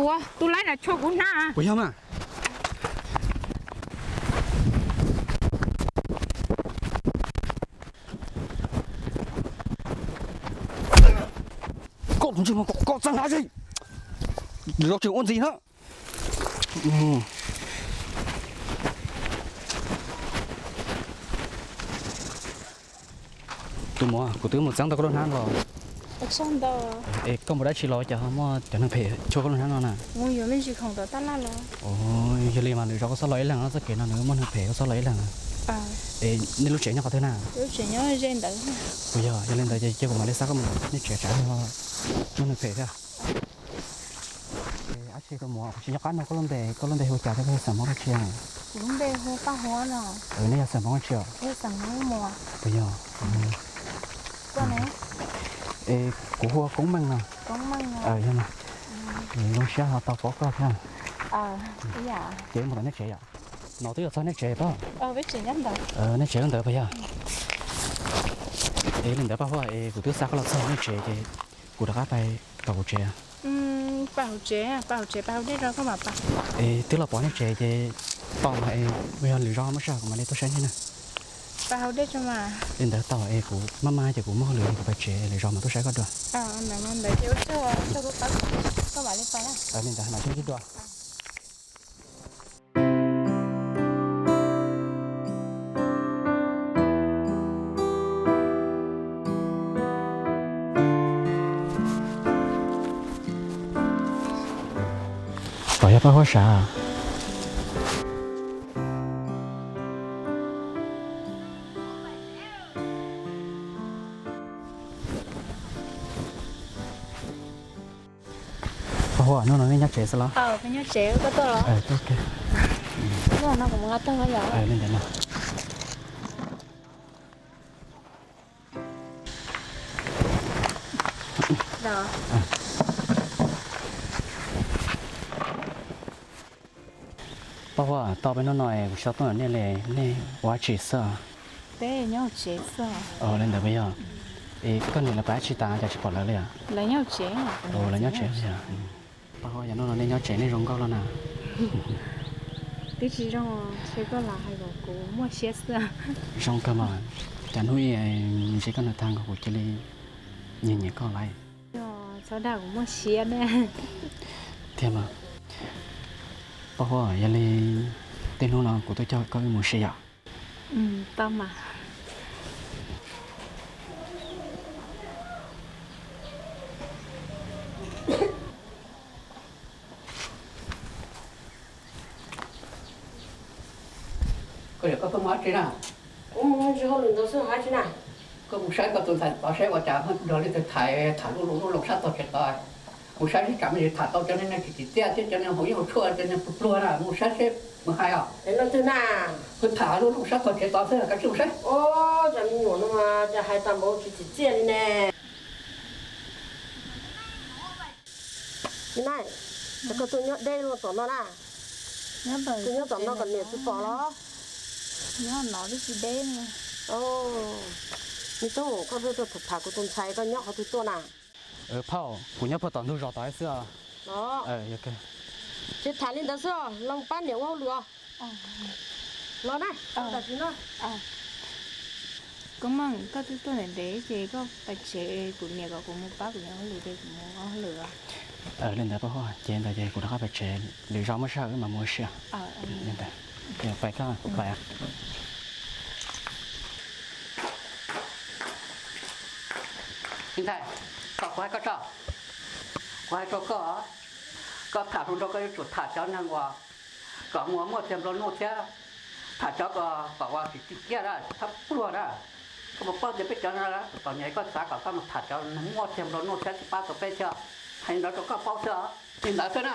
Ua, tus laib na tshuav kuv hnab. Puas yog mas? Koj tus ntsej muag koj txeeb hnab xwb, lov tseem ua ntxiv na. Tus muam, kuv twb mus txeeb tau koj lub hnab los. Es koj mus dab tsi los cas ho muaj cov neeg phem tshuav koj lub hnab no na? Yog li mas lwm zaus koj txhob los ib leeg, txoj kev no nws muaj neeg phem, koj txhob los ib leeg. Es nej lub tsev nyob qhov twg na? Puas yog, yog li ntawd ces cia kuv mam li xa koj mus nej tsev tsam muaj neeg phem thiab. Ab tsi tus muam, kuv tsis nco qab nug koj lub npe, koj lub npe hu cas thiab koj yog xeem Hmoob dab tsi? Nej yog xeem Hmoob dab tsi os? Puas yog? Es kuv hu ua Koob Meej no. Yog mas, zoo siab ho tau paub koj thiab. Ces mus tom nej tsev yom? No twb yuav txog nej tsev pob. Nej tsev ntawd puas yog? Es li ntawd Paj Huab, es kuv twb xa koj los txog nej tsev ces kuv rov qab pais tom kuv tsev. Es twb los pom nej tsev ces tau mas, es yog lwm zaus muaj sij hawm kuv mam li tuaj saib nej na. Li ntawd tau, es kuv maj maj ces kuv muaj hauj lwm kuv pais tsev, lwm zaus mam tuaj saib koj dua. Li ntawd mam sib ntsib dua. Tom yog Paj Huab sav. Paj Huab, hnub no nej nyob tsev xwb los? Li ntawd no. Paj Huab, tau peb hnub no kuv tsis tau tuaj nej li, nej ua dab tsi xwb? Li ntawd puas yog? Es koj niam lawv pais dab tsi tas cas tsis pom lawv li os? Lawv nyob tsev. Paj Huab, yog hnub no nej nyob tsev nej zoo nkauj los na. Twb tsis zoo, ntshe koj los hais kom kuv muaj siab xwb. Zoo kawg mas, cas hnub ib ntsib koj nws tag nkaus kuv cia li nyiam nyiam koj lawm. Txhob dag kuv muaj siab na. Tiag mas. Paj Huab, yog li tej hnub no kuv tuaj coj koj wb mus ua si yom? Tau mas. Koj yog koj tuaj mus dab tsi na? Kuv mus ua ntsis hauj lwm ntawd xwb, ua dab tsi na? Koj mus saib koj tus ntxhais tod saib ua cas nrog leej twg tham, tham lub lub lub loo sab tog tsev tod. Mus saib seb tsam me ntsis tham tau cov niag tsis tsim txiaj thiab cov niag haus yeeb haus tshuaj, cov niag pluag pluag na, mus saib seb mus hais os. Leej twg na? Mus tham lub loo sab tog tsev tod xwb, kav tsij mus saib. Os, cov me nyuam no mas cas hais tag npaum tsis tsim txiaj li ne. Me na, koj tuaj nyob deb luaj tom no na? Tuaj nyob tom no kom niam tsis pom los? Me tub, koj tuaj tham kuv tus ntxhais, koj nyob qhov twg tuaj na? Phauj, kuv nyob puag tom ntug zos tod xwb os. Tsis tham li ntawd xwb os, los pab niam ua hauj lwm os. Los na, tam sim no. Koob Meej, koj twb tuaj ntev ntev ces koj pais tsev, kuv niam kom kuv mus pab kuv niam ua hauj lwm ces kuv mus ua hauj lwm os. Li ntawd Paj Huab, ces ntawd ces kuv rov qab pais tsev, lwm zaus muaj sij hawm wb mam mus ua si. Li ntawd, pais koj, pais. Me ntxhais, kom kuv hais koj tso, kuv hais rau koj, koj tham hluas nraug koj yuav tsum tham cov neeg uas kom muaj muaj tiag nplua nuj thiab, tham cov kom ua tsis tsim txiaj na, txhob pluag na. Koj puas paub tias peb cov no, txom nyem, koj xav kom koj mus tham cov neeg muaj tiag nplua nuj thiab tsis pab tau peb thiab. Hais li ntawd rau koj paub xwb, li ntawd xwb na.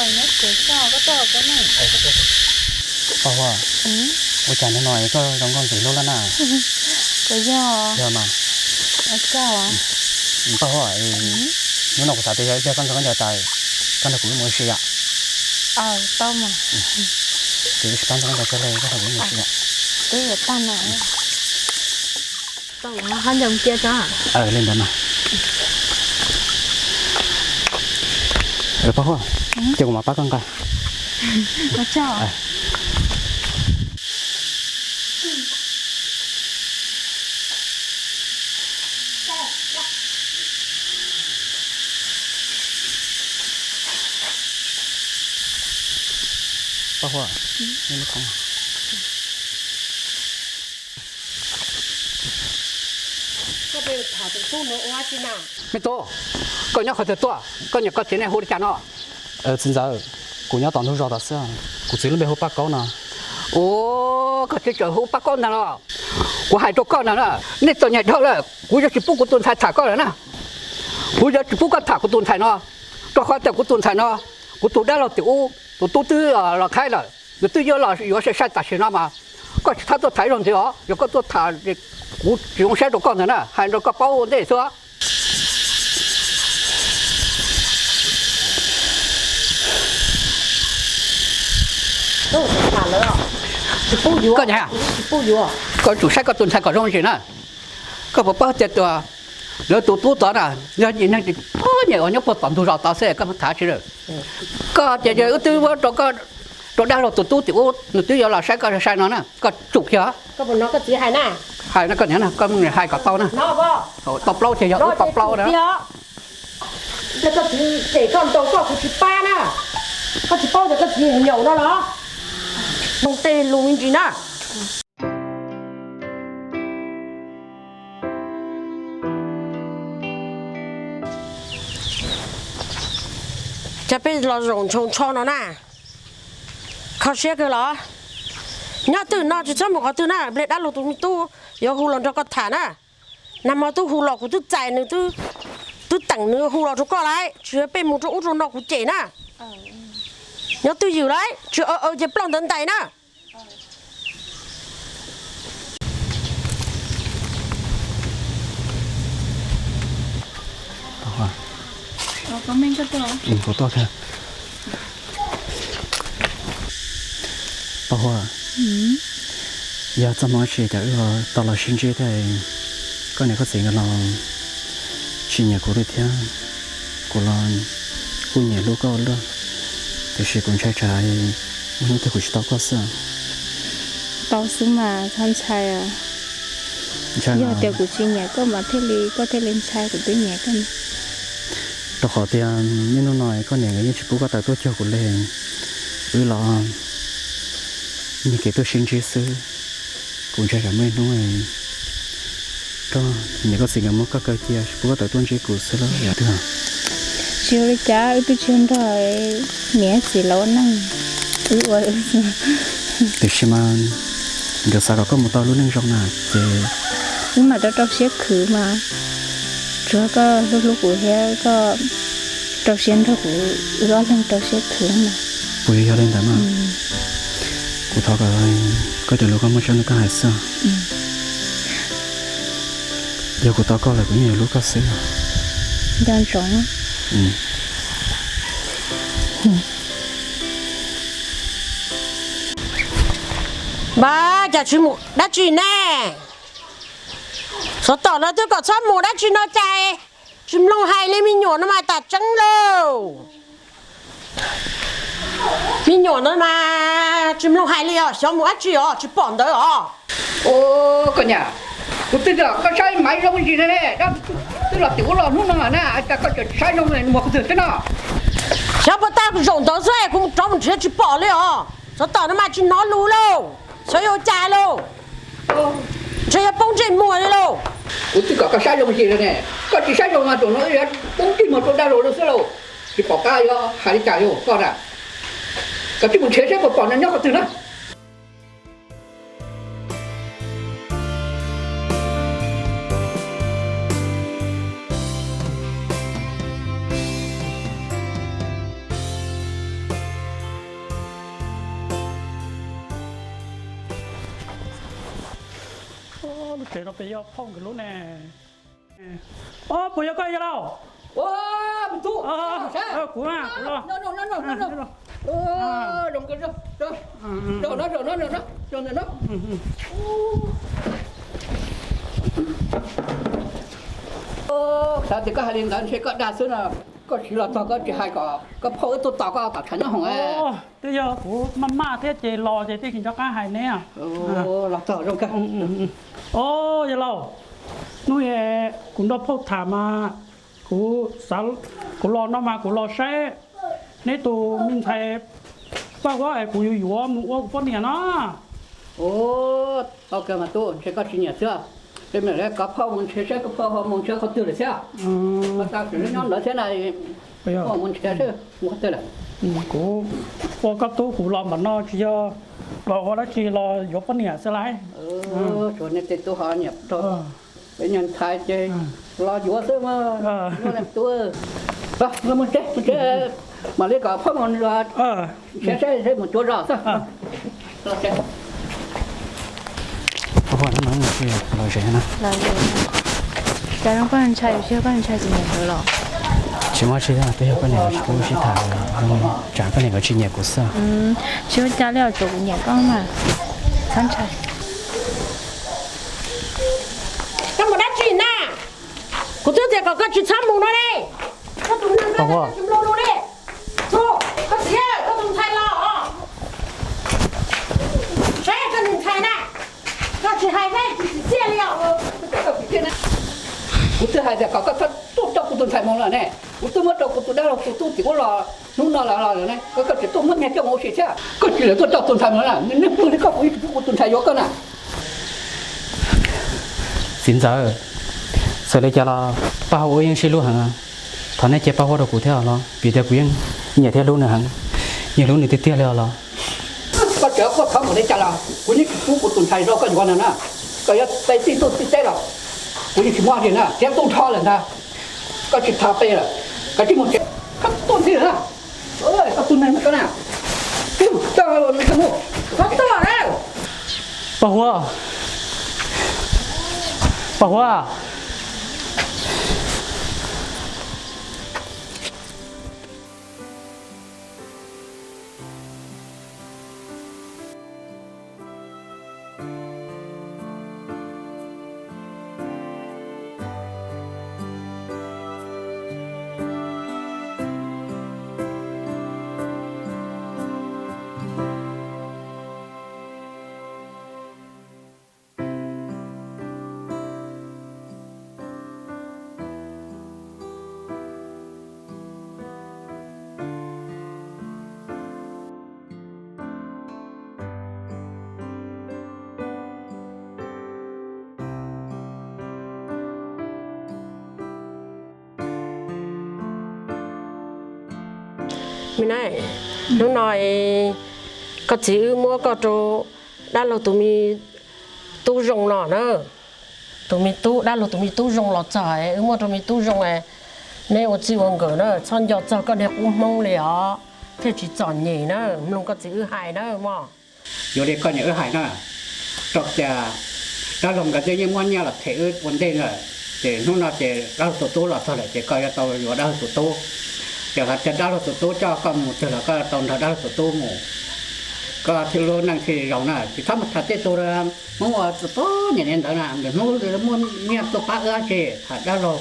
Nyob Kuv tso koj tuaj koj ne. Paj Huab, ua cas hnub no koj zoo nkauj ntxim hlub lawm na? Kuv yog. Yog mas. Paj Huab, hnub no kuv xav tias yog ib pliag koj ntxhais koj nco tas, koj nrog kuv wb mus ua si yom. Tau mas. Ces wb sib pab ntxhais koj nco tsawg leej, koj nrog kuv wb mus ua si yom. Twb yuav tag no. Tau, hab ncaws cia tso. Li ntawd mas. Paj Huab, ces kuv mam pab koj nqa. Paj Huab, me tub, koj nyob qhov twg tuaj, koj niam koj txiv nej hu li cas no? Txiv ntxawm, kuv nyob tom ntug zos tod xwb, kuv txiv lub npe hu Paj Kaub no. Ua, koj txiv tseem hu Paj Kaub ntag los? Kuv hais rau koj ntag na, nej txom nyem dhau lawm, kuv yuav tsis pub kuv tus ntxhais tham koj lawm na. Kuv yuav tsis pub koj tham kuv tus ntxhais no, rau qhov tias kuv tus ntxhais no, kuv tus dab laug tim ub tus tub twb los qhaib lawm, nws twb yuav los yuav sai sai tam sim no mas koj tsis txhob tuaj tham ib zaug ntxiv os, yog koj tuaj tham kuv tsis zoo siab rau koj ntag na, hais rau koj paub ua ntej xwb. Koj niam, koj tsum saib koj tus ntxhais kom zoo ntsis na. Koj puas paub tias tus, lawv tus tub tod na, yog ib neeg tsis txhob nyiam uas nyob puag tom ntug zos tod xwb koj tham tsis lawm. Koj ces wb twb muab rau koj, rau dab laug tus tub tim ub nws twb yuav los saib koj sai no na, koj tsum kiag. Hais no koj niam, koj hais kom tau na. Tau plaub ces yog wb tau plaub na. Koj txiv cem koj ntaus koj kuv tsis pab na. Koj tsis paub tias koj txiv nyaum no los? Tej lus me ntsis na. Cas peb los zaum ntshaus ntsho no na, kho siab kawg los? Nyob twg no tsis txhob mus qhov twg na, ple dab laug tus me tub yuav hu los nrog koj tham na. Nag hmo twb hu los kuv twb txais nws, twb teem nws hu los rau koj lauj, tsis yog peb mus rau ub rau no kuv cem na. Nyob twj ywm lauj, tsis aw aw ces ploj ntawd ntais na. Paj Huab, yog txoj hmoo dab tsi cas wb ho tau los sib ntsib thiab, koj niam koj txiv nkawd los tsis nyiam kuv li thiab, kuv los kuj nyiam hlub koj ua luaj, tiam sis kuv ntshai tsam muaj hnub twg kuv tsis tau koj xwb. Tau xwb mas txhob ntshai. Yog tias kuv tsis nyiam koj mas thiaj li, koj thiaj li ntshai, kuv twb nyiam koj. Rau qhov tias niaj hnub no koj niam nkawd yeej tsis pub koj tawm tuaj cuag kuv li, wb los nyiag kev tuaj sib ntsib xwb. Kuv ntshai tsam muaj ib hnub koj niam koj txiv nkawd muab koj kaw cia tsis pub koj tawm tuaj ntsib kuv xwb lauj yom. Tsis ua li cas, wb twb tsis nrog niam txiv los ua neej, wb ua. Tiam sis mas nkawd xav kom koj mus tau lub neej zoo na ces wb mam rau rau siab khwv mas, tsuas koj hlub hlub kuv thiab koj rau siab nrog kuv, wb ob leeg rau siab khwv mas. Puas yuav yog li ntawd mas? Kuv thov kom koj cov lus koj muaj tsaug li koj hais xwb. Yog kuv tau koj lawm kuv yeej yuav hlub koj xwb. Nco ntsoov. Npawg, cas tsis mus dab tsi ne? Xov tom no twb kom txhob mus dab tsi no cas tsis mloog hais li, me nyuam no mas tas tseeb lauj. Me nyuam no mas tsis mloog hais li os, xyov mus dab tsi os tsis pom ntawd os. Koj niam, kuv twb tias koj saib mas zoo ntsis ne, twb los tim ub los hnub no na cas koj tseem tsis saib zoo mus qhov twg thiab no. Xyov puas tag zaum ntawd xwb kuv mus rov mus nrhiav tsis pom li os. Xov tom no mas tsis hnov lus lauj, xyov yuav ua cas lauj. Ntshe yog poob ntsej muag li lauj. Kuv twb kom koj saib zoo ntsis ne, koj tsis saib zoo mas tam no yuav poob ntsej muag rau dab laug xwb lauj. Tsis pom qab yuav hais li cas li koj na. Koj cia mus nrhiav saib puas pom nyob qhov twg na. Lub tsev no pes yog phauj nkawd lub ne. Puas yog koj yawg laus? Kuv, kuv los. Xav tias koj hais li ntawd ntshe koj dag xwb no. Koj tsis los txog koj tsis hais kom koj phauj wb tuaj tos koj tom tshav nyob hoom. Twb yog kuv maj maj thiab ces los ces thiaj tsis nco qab hais neb. Los txog zoo kawg. Yawg laus, hnub kuv nrog phauj tham mas kuv, kuv los no mas kuv los saib neb tus me ntxhais Paj Huab es kuv yuav yuav mus ua kuv poj niam no. Tau kawg mas tub, ntshe koj tsis nyiam xwb. Ces mam li kov phauj mus nrhiav saib koj phauj ho mus nrhiav qhov twg lawm thiab. Mas tau tseem nyob ntawd thiab na, phauj mus nrhiav saib mus qhov twg lawm. Kuv ua koj tub kuv los npaum no tsis yog los ua dab tsi, los yuav poj niam xwb lauj. Tsuas nej tej tub ho nyiam rau peb nyuag ntxhais ces los yuav xwb mas. Tub, mus tsev, mus tsev, mam li kom phauj mus nrhiav saib mus cuav zos xwb. Los tsev. Cas zoo koj ntshai, koj ntshai tsis nyiam nkawd los? Tsis muaj tsi, twb yog koj niam nkawd tsis pub sib tham, tsam koj niam nkawd tsis nyiam kuv xwb. Tsis ua cas li os, tsuas kuv nyiam koj mas, txhob ntshai. Koj mus dab tsi na? Kuv twb tias kom koj tsis txhob mus no ne. Koj tus neeg tsis mloog lus li. Koj txiv, koj tus ntxhais los. Saib koj tus ntxhais na, koj tsis hais thiab tsis txiv txiaj li os. Kuv twb hais tias kom koj txhob tuaj coj kuv tus ntxhais mus lawm ne. Kuv twb muab rau kuv tus dab laug tus tub tim ub los, hnub no los los lawm ne, koj tseem tuaj muab nyiag coj mus ua si thiab. Koj tsis lawm tuaj coj tus ntxhais mus na, niaj hnub li koj kuv yeej tsis pub kuv tus ntxhais yuav koj na. Txiv ntxawm, txawm li cas los Paj Huab wb yeej sib hlub heev. Thov nej cia Paj Huab rau kuv thiab os los, vim tias kuv yeej nyiam thiab hlub nws heev, yeej hlub nws tiag tiag li os los. Koj tseem quaj thov npaum li cas los kuv yeej tsis pub kuv tus ntxhais zoo koj yuav no na. Koj yuav pe txij ntuj txij teb los kuv yeej tsis muab li na, thiab ntuj nrho lawm ntag. Koj tsis txhob pe lawm, koj tsis mus tsev, koj tuaj ntxiv na. Koj tus neeg koj na, txhob tuaj na. Paj Huab, Paj Huab. Me na, hnub no koj txiv wb muab koj rau dab laug tus me tub zoo no na. Tus me tub, dab laug tus me tub zoo los txog, wb muab rau me tub zoo, neb ua txij ua nkawm na, txhob nco txog koj niag qub hmoob li os, thiaj tsis txom nyem na, mloog koj txiv wb hais na mog. Yuav li koj niam wb hais na, rau qhov tias dab laug nkawd twb yeej muab nyiaj los them wb ua ntej lawm, ces hnub no ces dab laug tus tub los txog lawm ces koj yuav tau yuav dab laug tus tub. Ces hais tias dab laug tus tub coj koj mus twg los koj tau nrog dab laug tus tub mus, koj thiaj lub neej thiaj zoo na. Tsis txhob mus tham tej tus hmoob uas tus tub niam li ntawd na, nws hnub muaj nyiaj tuaj pab wb tsis tham dab laug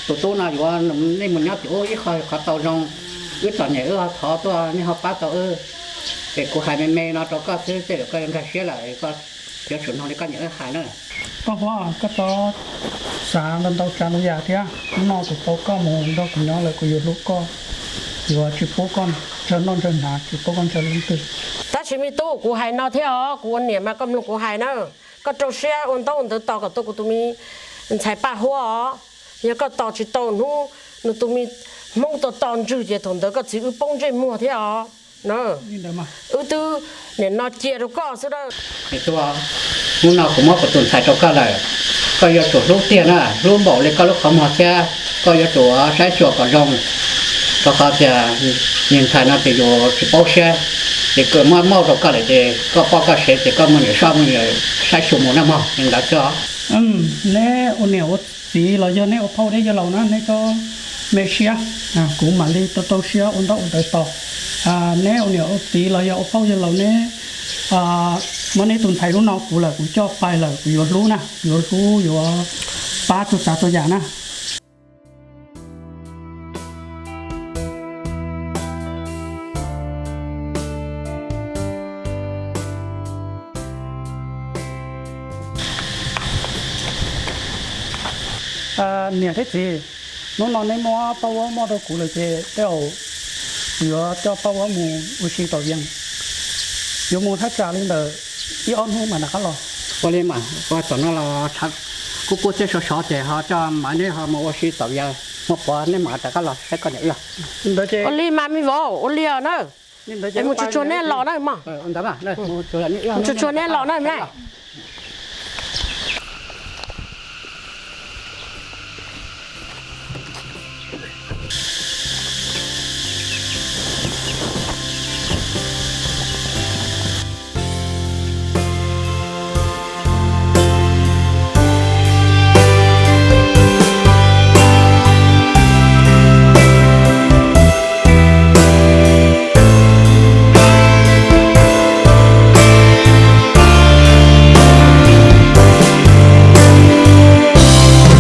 tus tub no yuav nej mus nyob tim ub ib qho qhov tau zoo, wb txom nyem wb ho thov tuaj nej ho pab tau wb. Ces kuv hais me me no rau koj xwb, tej zaum koj yuav nkag siab lawm, koj yuav tsum mloog li koj niam wb hais na. Paj Huab, koj txhob xav ntau ntau tsav ntau yam thiab, hnub no kuv tau koj mus nrog kuv nyob lawm kuv yuav hlub koj, yuav tsis pub koj ntshaw noj ntshaw hnav, tsis pub koj ntshaw leej twg. Tab sis me tub, kuv hais no thiab os, kuv ua niam mas koj mloog kuv hais na. Koj rau siab ua ntaub ua ntawv tos kom tau kuv tus me ntxhais Paj Huab os. Yog koj tos tsis tau hnub nws tus me hmoob tos tos ntswg ces thaum ntawd koj txiv wb poob ntsej muag thiab os. Wb twb nim no cia rau koj xwb na. Hnub no kuv muab kuv tus ntxhais rau koj lawm, koj yuav tsum hlub tiag na, hlub npaum li koj lub qhov muag thiab koj yuav tsum saib xyuas kom zoo, rau qhov tias niag ntxhais no ces yus tsis paub siab, Ces kawg muab mauj rau koj lawm ces koj poj koj sev ces koj muaj niam soj muaj niam saib xyuas mus na mog, li ntawd xwb os. Neb ua niam ua txiv los yog neb ua phauj thiab yawg laus na, neb cov me siab, kuv mam li tau tau siab ua ntaub ua ntawv tos. Neb ua niam ua txiv los yog ua phauj yawg laus neb muab neb tus ntxhais hnub no kuv lawm, kuv coj pais lawm, kuv yuav hlub na, yuav hlub yuav pab txhua tsav txhua yam na. Niam thiab txiv, hnub no neb muab Paj Huab mauj rau kuv lawm ces tej zaum kuv yuav coj Paj Huab mus ua si tom Vias. Yuav mus thaj tsam li ntawm ib ob hnub mas rov qab los. Ua li mas, ua tom no los kuj kuj txiaj sov sov ces ho coj Maiv neb ho mus ua si tom Vias, hmo pov neb mam rov qab los saib koj niam wb. Ua li mas me vauv, ua li na. Mus tsuag tsuag neb los na mog. Mus tsuag tsuag neb los na mog.